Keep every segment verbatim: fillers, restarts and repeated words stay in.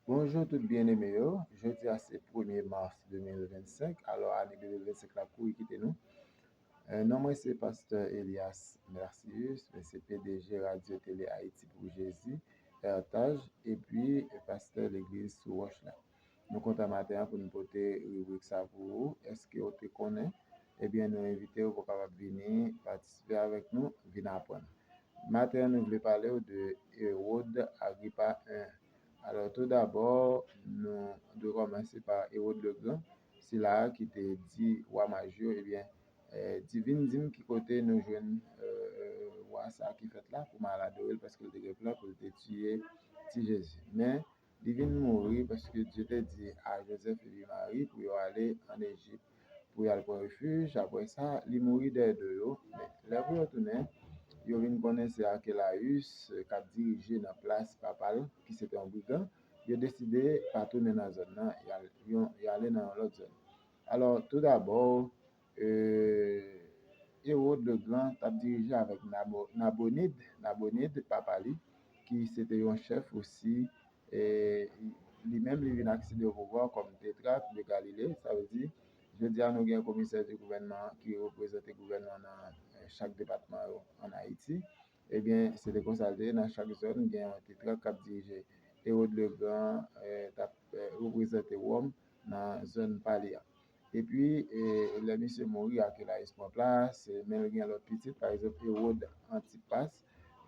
Bonjou tout byeneme yo. Jodi a se premye mas de mil vennsenk. Alò, ane de mil vennsenk la ap kouri kite nou. Eh, non mwen se pastè Elias Mercius, mwen se P D G Radyo Tele Ayiti pou Jezi, R T A J, epi pastè legliz Sou Wòch la. Nou kontan maten an pou nou pote ribrik sa pou ou. Èske ou te konnen? Ebyen, nou envite w pou w kapab vini patisipe avèk nou, vin aprann. Maten an, nou vle pale w de Ewòd Agripa en. Alò, tou dabò, nou dwe kòmanse pa Ewòd Legan, sila a ki te di wa maj yo, ebyen, eh, di vin di m ki kote nou jwenn, eh, wa sa a ki fèt la pou m al adore l, paske l te gen plan pou l te tiye ti Jezi. Men, li vin mouri paske Dye te di a Jozèf epi Mari pou yo ale ann Ejip pou y al pran refij. Apre sa, li mouri dèyè do yo. Men, lè pou yo tounen, yo vin konnen se Akelayis, eh, k ap dirije nan plas papa l, ki se te yon brigan. Yo deside pa tounen nan zòn nan, y al-, yon, y ale nan yon lòt zòn. Alò, tou dabò, eh, Ewòd Legan t ap dirije avèk Nabo-, Nabonid, Nabonid, papa li, ki se te yon chèf osi, e li menm li vin aksede o pouvwa kòm tetrak de Galile. Sa vle di, jodi a nou gen komisè di gouvènman ki reprezante gouvènman nan, eh, chak depatman yo ann Ayiti. Ebyen, se te konsa l te ye, nan chak zòn, gen yon tetrak k ap dirije. Ewòd Legan, eh, t ap, eh, reprezante Wòm nan zòn pa li a. Epi, eh, lè misye mouri, Akelayis pran plas, eh, men l gen lòt pitit, pa egzanp, Ewòd Antipas,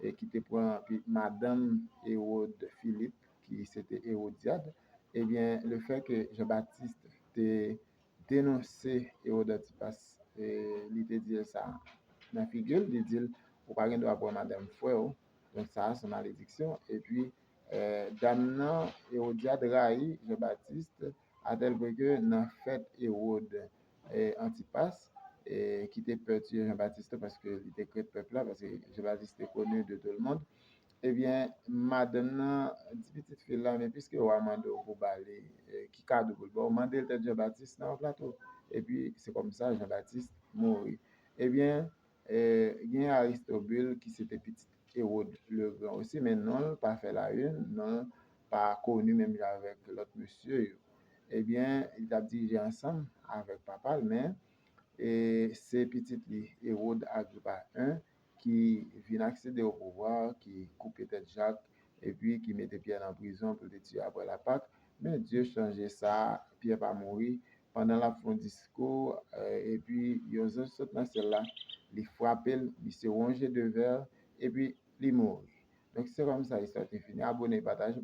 eh, ki te pran pi-, madanm Ewòd Filip, ki se te Ewodyad. Ebyen, lefètke Jan Batis te denonse Ewòd Antipas, eh, li te di l sa nan figi l, li di l, "Ou pa gen dwa pran madanm frè w." Donk, sa a se yon malediksyon. Epi, eh, dam nan, Ewodyad, rayi Jan Batis, atèl pwen ke nan fèt Ewòd, eh, Antipas, eh, ki te pè tiye Jan Batis tou, paske li te krent pèp la, paske Jan Batis te koni de tout le monde. Ebyen, madanm nan di pitit fi l la, "Men piske wa mande w pou ba li, eh, ki kado pou l ba w, mande l tèt Jan Batis nan yon plato." Epi, se kòmsa Jan Batis mouri. Ebyen, eh, gen Aristobil ki se te pitit Ewòd Legan osi, men non l pa fè la une, non l pa koni menm jan avèk lòt mesye yo. Ebyen, li t ap dirije ansanm avèk papa l, men, eh, se pitit li, Ewòd Agripa en, ki vin aksede o pouvwa, ki koupe tèt Jak, epi ki mete Pyè nan prizon pou l te tiye apre Lapak. Men Dye chanje sa, Pyè pa mouri. Pandan l ap fè yon diskou, eh, epi yon zanj sot nan syèl la, li frape l, misye wonje de vè, epi li mouri. Donk, se kòmsa istwa te fini. Abone, pataje.